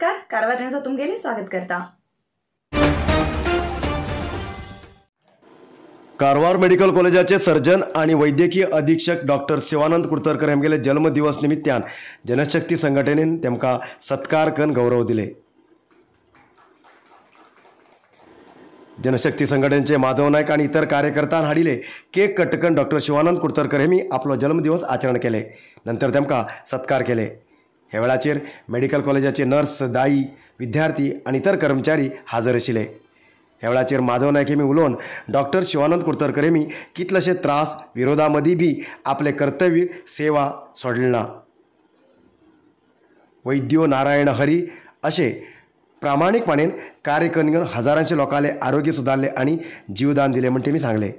नमस्कार, कारवार न्यूजात तुमगेले स्वागत करता। कारवार मेडिकल कॉलेजाचे सर्जन आणि वैद्यकीय अधीक्षक डॉक्टर शिवानंद कुडतरकर हेमगेले जन्मदिवस निमित्तान जनशक्ती संघटनेन तेमका सत्कार करून गौरव दिले। जनशक्ती संघटनेचे माधव नायक आणि इतर कार्यकर्त्यां हाडिले केक कट करून डॉक्टर शिवानंद कुडतरकर हेमी आपलो जन्मदिवस आचरण केले, नंतर तेमका सत्कार केले। ह्या वेळाचेर मेडिकल कॉलेजाचे नर्स, दाई, विद्यार्थी आणि इतर कर्मचारी हजर आशिल्ले। ह्या वेळाचेर माधव नायक हेमी उलोवन डॉक्टर शिवानंद कुडतरकर हेमी कितलेशे त्रास विरोधा मदीं बी आपले कर्तव्य सेवा सोडले ना। वैद्यो नारायण हरी अशें प्रामाणिकपणान कार्य करून हजारांचे लोकांले आरोग्य सुदारले आणि जीवदान दिले म्हण तेमी सांगले।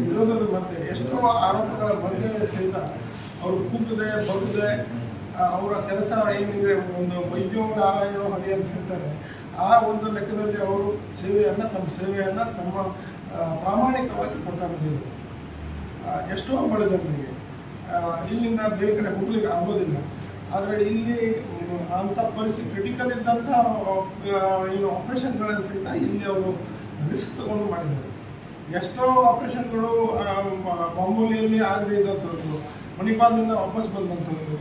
ವಿರೋಧದ ಮಧ್ಯೆ ಎಷ್ಟೋ ಆರೋಪಗಳ ಮಧ್ಯೆ ಸಹಿತ ಅವರು ಕೂಗದೆ ಬಗದೆ ಅವರ ಕೆಲಸ ಏನಿದೆ, ಒಂದು ವೈದ್ಯ ನಾರಾಯಣ ಹರಿ ಅಂತ ಹೇಳ್ತಾರೆ, ಆ ಒಂದು ಲೆಕ್ಕದಲ್ಲಿ ಅವರು ಸೇವೆಯನ್ನು, ತಮ್ಮ ಸೇವೆಯನ್ನು ತಮ್ಮ ಪ್ರಾಮಾಣಿಕವಾಗಿ ಕೊಡ್ತಾ ಬಂದಿದ್ದರು. ಎಷ್ಟೋ ಬಡ ಜನರಿಗೆ ಇಲ್ಲಿಂದ ಬೇರೆ ಕಡೆ ಹೋಗ್ಲಿಕ್ಕೆ ಆಗೋದಿಲ್ಲ, ಆದರೆ ಇಲ್ಲಿ ಅಂಥ ಪರಿಸ್ಥಿತಿ ಕ್ರಿಟಿಕಲ್ ಇದ್ದಂಥ ಏನು ಆಪ್ರೇಷನ್ಗಳನ್ನು ಸಹಿತ ಇಲ್ಲಿ ಅವರು ರಿಸ್ಕ್ ತಗೊಂಡು ಮಾಡಿದ್ದಾರೆ. ಎಷ್ಟೋ ಆಪ್ರೇಷನ್ಗಳು ಬಾಂಬೋಲಿಯಲ್ಲಿ ಆಗದೆ ಇದ್ದಂಥದ್ದು, ಮಣಿಪಾಲದಿಂದ ವಾಪಸ್ ಬಂದಂಥದ್ದು,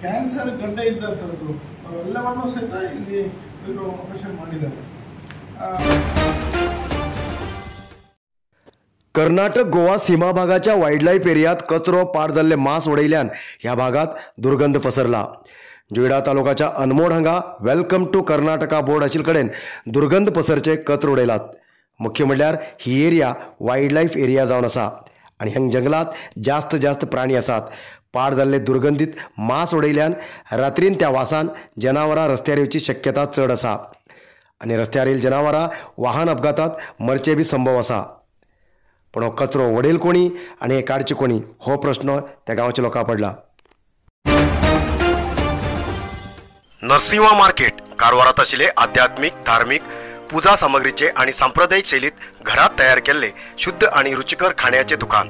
ಕ್ಯಾನ್ಸರ್ ಗಡ್ಡೆ ಇದ್ದಂಥದ್ದು, ಅವೆಲ್ಲವನ್ನೂ ಸಹಿತ ಇಲ್ಲಿ ಇವರು ಆಪ್ರೇಷನ್ ಮಾಡಿದ್ದಾರೆ. कर्नाटक गोवा सीमा भागाच्या वायल्ड एरियात कचरो पाड जाल्ले मांस उडयल्यान ह्या भागात दुर्गंध पसरला। जुईडा तालुकाच्या अनमोड हांगा welcome to Karnataka board आशिल्ले कडेन दुर्गंध पसरचे कचरो उडयलात। मुख्य म्हणल्यार ही एरिया वायल्ड लायफ एरिया जावन आसा आनी हांगा जंगलात जास्त जास्त प्राणी आसात। पाड जाल्ले दुर्गंधीत मांस उडयल्यान रात्रीन त्या वासान जनावरां रस्त्यार येवची शक्यता चड आसा आनी रस्त्यार येयल्ली जनावरां वाहन अपघातात मरचे बी संभव आसा। पण हो कचरो वडयल कोणी आनी हे काडचे कोणी हो प्रश्न त्या गांवच्या लोकांक पडला। नरसिंहा मार्केट कारवारात आशिल्ले आध्यात्मिक, धार्मिक पूजा सामग्रीचे आणि सांप्रदायिक शैलीत घरात तयार केल्ले शुद्ध आणि रुचिकर खाण्याचे दुकान।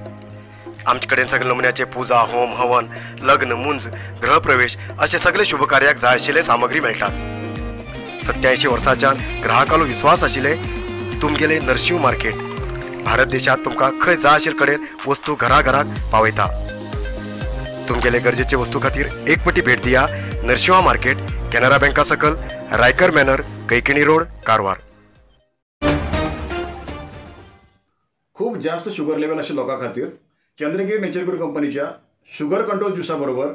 आमचे कडेन सगळे नमुन्याचे पूजा, होम, हवन, लग्न, मुंज, गृहप्रवेश असे सगळे शुभकार्याक जाय आशिल्ले सामग्री मेळटात। 87 वर्सांच्यान ग्राहकालो विश्वास आशिल्ले तुमगेले नरसिंह मार्केट भारत देशात तुमकां खंय जाय आशिल्ले कडेन वस्तू घराघराक पावयता। तुमगेले गरजेचे वस्तू खातीर एक पटी भेट दिया नरसिंहा मार्केट, केनरा बँका सकल, रायकर मॅनर, कैकिणी रोड, कारवार। खूप जास्त शुगर लेवल आशिल्ल्या लोकां खातीर चंद्रगिरी नेचर क्यूर कंपनीच्या शुगर कंट्रोल ज्युसा बरोबर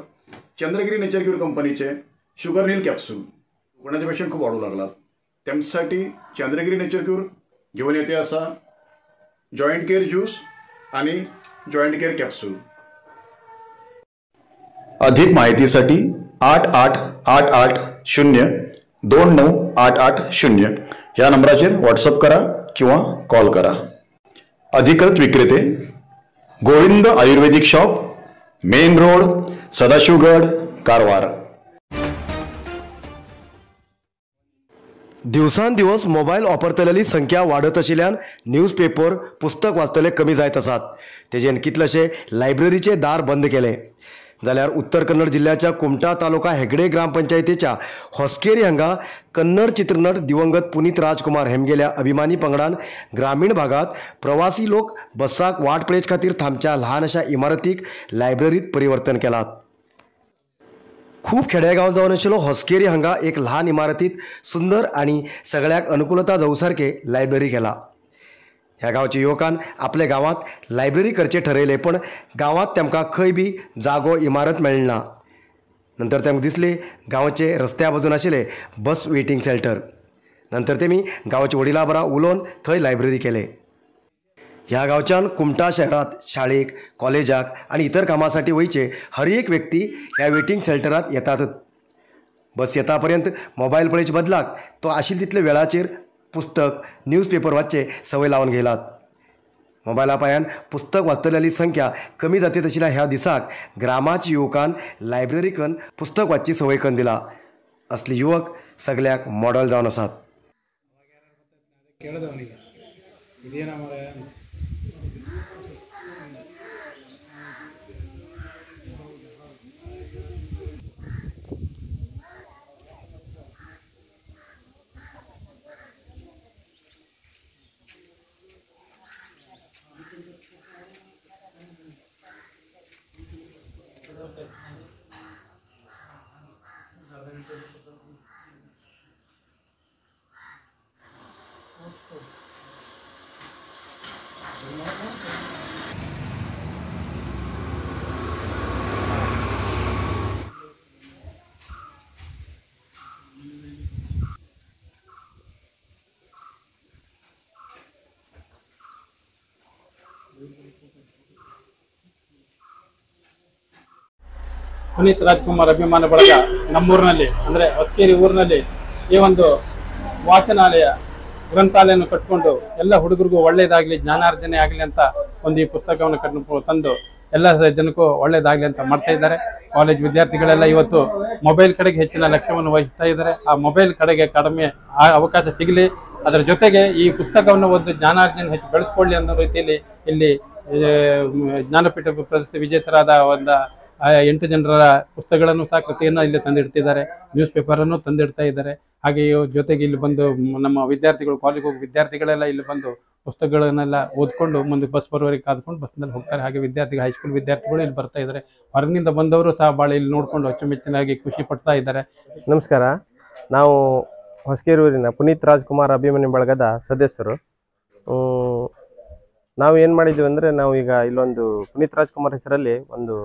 चंद्रगिरी नेचर क्यूर कंपनीचे शुगर नील कॅप्सूल कोणाचे पेशंट खूप वाढू लागलात, त्यांच्यासाठी चंद्रगिरी नेचर क्यूर घेऊन येते असा जॉईंट केअर ज्यूस आणि जॉईंट केअर कॅप्सूल। अधिक माहितीसाठी 8 8 8 8 0 2 9 8 8 0 या नंबराचेर व्हॉट्सअप करा किंवा कॉल करा। अधिकृत विक्रेते Govind Ayurvedic shop, main road, Sadashivgad, Karwar. दिवसांदिवस मोबायल वापरतलेली संख्या वाडत आशिल्ल्यान न्यूजपेपर, पुस्तक वाचतले कमी जायत आसात। तेजेन कितलेशे लायब्ररीचे दार बंद केले। जाल्यार उत्तर कन्नड जिल्ल्याच्या कुमटा तालुका हेगडे ग्रामपंचायतीच्या होस्केरी हांगा कन्नड चित्रनट दिवंगत पुनीत राजकुमार हेमगेल्या अभिमानी पंगडान ग्रामीण भागात प्रवासी लोक बसाक वाट पळोवचे खातीर थांबच्या ल्हान अशा इमारतीक लायब्ररीत परिवर्तन केलात। खूब खेडेगांव जावन आशिल्लो होस्केरी हांगा एक ल्हान इमारतीत सुंदर आनी सगळ्याक अनुकूलता जावं सारके लायब्ररी केला। ह्या गांवच्या युवकान आपल्या गांवांत लायब्ररी करचें ठरयलें, पण गांवांत तेमकां खंय बी जागो इमारत मेळना। नंतर तेमकां दिसले गांवचे रस्त्या बाजून आशिल्ले बस वेटिंग सेंटर। नंतर तेमी गांवच्या वडिलां बरा उलोवन थंय लायब्ररी केले। ह्या गांवच्यान कुमटा शहरात शाळेक, कॉलेजाक आनी इतर कामासाठी वयचे हर एक व्यक्ती ह्या वेटिंग सेंटरात येतातच। बस येता पर्यंत मोबायल पळोवचे बदलाक तो आशिल्ले तितले वेळाचेर पुस्तक, न्यूजपेपर वाचचे सवय लावन घेयलात। मोबायला पायान पुस्तक वाचतल्यांली संख्या कमी जातीत आशिल्ल्या ह्या दिसाक ग्रामाची युवकान लायब्ररी कन पुस्तक वाचची संवय करून दिला. असले युवक सगळ्याक मॉडल जावन आसात. ಪುನೀತ್ ರಾಜ್ಕುಮಾರ್ ಅಭಿಮಾನ ಬಳಗ ನಮ್ಮೂರಿನಲ್ಲಿ ಅಂದರೆ ಹೊಸಕೇರಿ ಊರಿನಲ್ಲಿ ಈ ಒಂದು ವಾಚನಾಲಯ ಗ್ರಂಥಾಲಯವನ್ನು ಕಟ್ಟಿಕೊಂಡು ಎಲ್ಲ ಹುಡುಗರಿಗೂ ಒಳ್ಳೆಯದಾಗಲಿ, ಜ್ಞಾನಾರ್ಜನೆ ಆಗಲಿ ಅಂತ ಒಂದು ಈ ಪುಸ್ತಕವನ್ನು ಕಟ್ಟು ತಂದು ಎಲ್ಲ ಜನಕ್ಕೂ ಒಳ್ಳೆಯದಾಗಲಿ ಅಂತ ಮಾಡ್ತಾ ಇದ್ದಾರೆ. ಕಾಲೇಜ್ ವಿದ್ಯಾರ್ಥಿಗಳೆಲ್ಲ ಇವತ್ತು ಮೊಬೈಲ್ ಕಡೆಗೆ ಹೆಚ್ಚಿನ ಲಕ್ಷ್ಯವನ್ನು ವಹಿಸ್ತಾ ಇದ್ದಾರೆ. ಆ ಮೊಬೈಲ್ ಕಡೆಗೆ ಕಡಿಮೆ ಅವಕಾಶ ಸಿಗಲಿ, ಅದರ ಜೊತೆಗೆ ಈ ಪುಸ್ತಕವನ್ನು ಒಂದು ಜ್ಞಾನಾರ್ಜನೆ ಹೆಚ್ಚು ಬೆಳೆಸ್ಕೊಳ್ಳಿ ಅನ್ನೋ ರೀತಿಯಲ್ಲಿ ಇಲ್ಲಿ ಜ್ಞಾನಪೀಠ ಪ್ರಶಸ್ತಿ ವಿಜೇತರಾದ ಒಂದು 8 ಜನರ ಪುಸ್ತಕಗಳನ್ನು ಸಹ ಕೃತಿಯನ್ನು ಇಲ್ಲಿ ತಂದಿಡ್ತಿದ್ದಾರೆ, ನ್ಯೂಸ್ ಪೇಪರನ್ನು ತಂದಿಡ್ತಾ ಇದ್ದಾರೆ. ಹಾಗೆಯೇ ಜೊತೆಗೆ ಇಲ್ಲಿ ಬಂದು ನಮ್ಮ ವಿದ್ಯಾರ್ಥಿಗಳು, ಕಾಲೇಜಿಗೆ ಹೋಗಿ ವಿದ್ಯಾರ್ಥಿಗಳೆಲ್ಲ ಇಲ್ಲಿ ಬಂದು ಪುಸ್ತಕಗಳನ್ನೆಲ್ಲ ಓದ್ಕೊಂಡು ಮುಂದೆ ಬಸ್ ಬರೋವರೆಗೆ ಕಾದ್ಕೊಂಡು ಬಸ್ನಲ್ಲಿ ಹೋಗ್ತಾರೆ. ಹಾಗೆ ವಿದ್ಯಾರ್ಥಿಗಳು, ಹೈಸ್ಕೂಲ್ ವಿದ್ಯಾರ್ಥಿಗಳು ಇಲ್ಲಿ ಬರ್ತಾ ಇದ್ದಾರೆ. ಹೊರಗಿನಿಂದ ಬಂದವರು ಸಹ ಭಾಳ ಇಲ್ಲಿ ನೋಡಿಕೊಂಡು ಅಚ್ಚುಮೆಚ್ಚಿನಾಗಿ ಖುಷಿ ಪಡ್ತಾ ಇದ್ದಾರೆ. ನಮಸ್ಕಾರ, ನಾವು ಹೊಸಕೇರೂರಿನ ಪುನೀತ್ ರಾಜ್ಕುಮಾರ್ ಅಭಿಮಾನಿ ಬಳಗದ ಸದಸ್ಯರು. ನಾವು ಏನು ಮಾಡಿದ್ವಿ ಅಂದರೆ, ನಾವು ಈಗ ಇಲ್ಲೊಂದು ಪುನೀತ್ ರಾಜ್ಕುಮಾರ್ ಹೆಸರಲ್ಲಿ ಒಂದು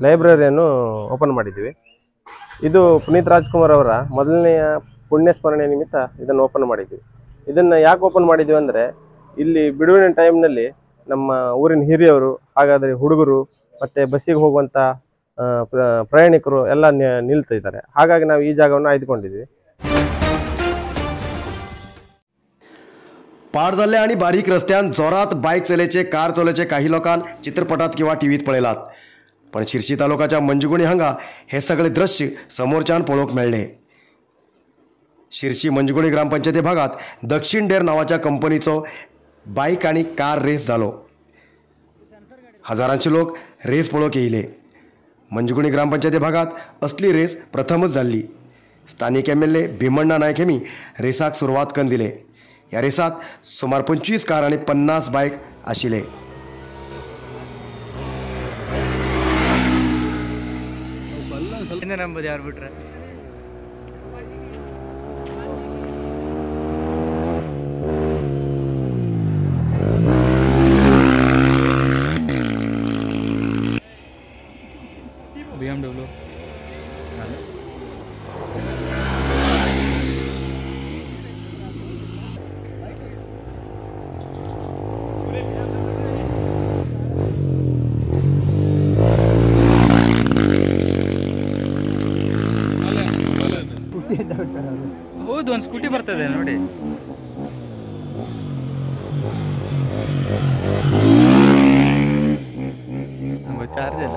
ಲೈಬ್ರರಿಯನ್ನು ಓಪನ್ ಮಾಡಿದ್ದೀವಿ. ಇದು ಪುನೀತ್ ರಾಜ್ಕುಮಾರ್ ಅವರ ಮೊದಲನೆಯ ಪುಣ್ಯ ಸ್ಮರಣೆ ನಿಮಿತ್ತ ಇದನ್ನು ಓಪನ್ ಮಾಡಿದ್ವಿ. ಇದನ್ನು ಯಾಕೆ ಓಪನ್ ಮಾಡಿದ್ವಿ ಅಂದರೆ, ಇಲ್ಲಿ ಬಿಡುವಿನ ಟೈಮ್ನಲ್ಲಿ ನಮ್ಮ ಊರಿನ ಹಿರಿಯವರು, ಹಾಗಾದರೆ ಹುಡುಗರು ಮತ್ತು ಬಸ್ಸಿಗೆ ಹೋಗುವಂಥ ಪ್ರಯಾಣಿಕರು ಎಲ್ಲ ನಿಲ್ತಿದ್ದಾರೆ. ಹಾಗಾಗಿ ನಾವು ಈ ಜಾಗವನ್ನು ಆಯ್ದುಕೊಂಡಿದ್ವಿ. पाड जाल्ले आनी बारीक रस्त्यान जोरात बायक चलयचे, कार चलयचे काही लोकांक चित्रपटात किंवा टीव्हीत पळयलात, पण शिरशी तालुक्याच्या मंजगुणी हांगा हे सगळे दृश्य समोरच्यान पळोवंक मेळ्ळें. शिरशी मंजगुणी ग्रामपंचायती भागात दक्षिण डेर नांवाच्या कंपनीचो बायक आनी कार रेस जालो. हजारांचे लोक रेस पळोवंक येयले. मंजगुणी ग्रामपंचायती भागात असली रेस प्रथमच जाल्ली. स्थानीक MLA Bhimanna Naik हेमी रेसाक सुरवात करून दिले. ह्या रेसात सुमार 25 कार आनी 50 बायक आशिल्ले. ನಂಬುದು ಯಾರು ಬಿಟ್ರೆ BMW. ಹೌದು, ಒಂದು ಸ್ಕೂಟಿ ಬರ್ತದೆ ನೋಡಿ. ಚಾರ್ಜ್ ಇಲ್ಲ.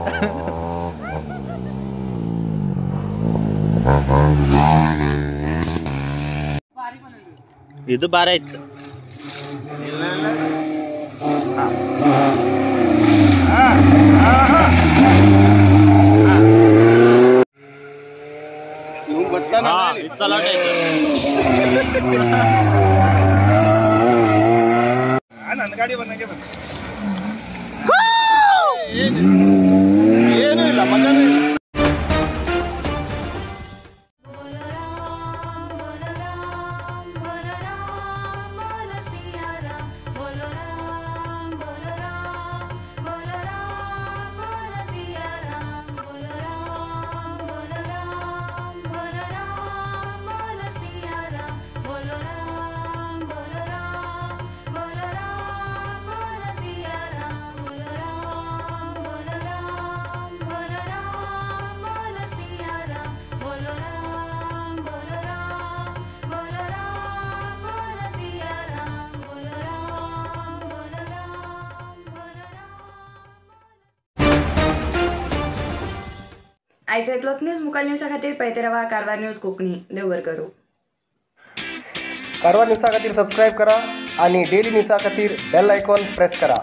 ಇದು ಬಾರ ಆಯ್ತು. ನನ್ನ ಗಾಡಿ ಬಂದಂಗೆ ಬಂದ ಏನೂ ಇಲ್ಲ, ಮಜಾನೇ ಇಲ್ಲ. Bolo Ram, bolo Ram, bolo Ram. आयज इतलोच न्यूज. मुखार न्यूजा खातीर पळयत रावा कारवार न्यूज कोंकणी. देव बरें करूं. कारवार न्यूजा खातीर सबस्क्रायब करा आणि डेली न्यूजा खातीर बेल आयकॉन प्रेस करा.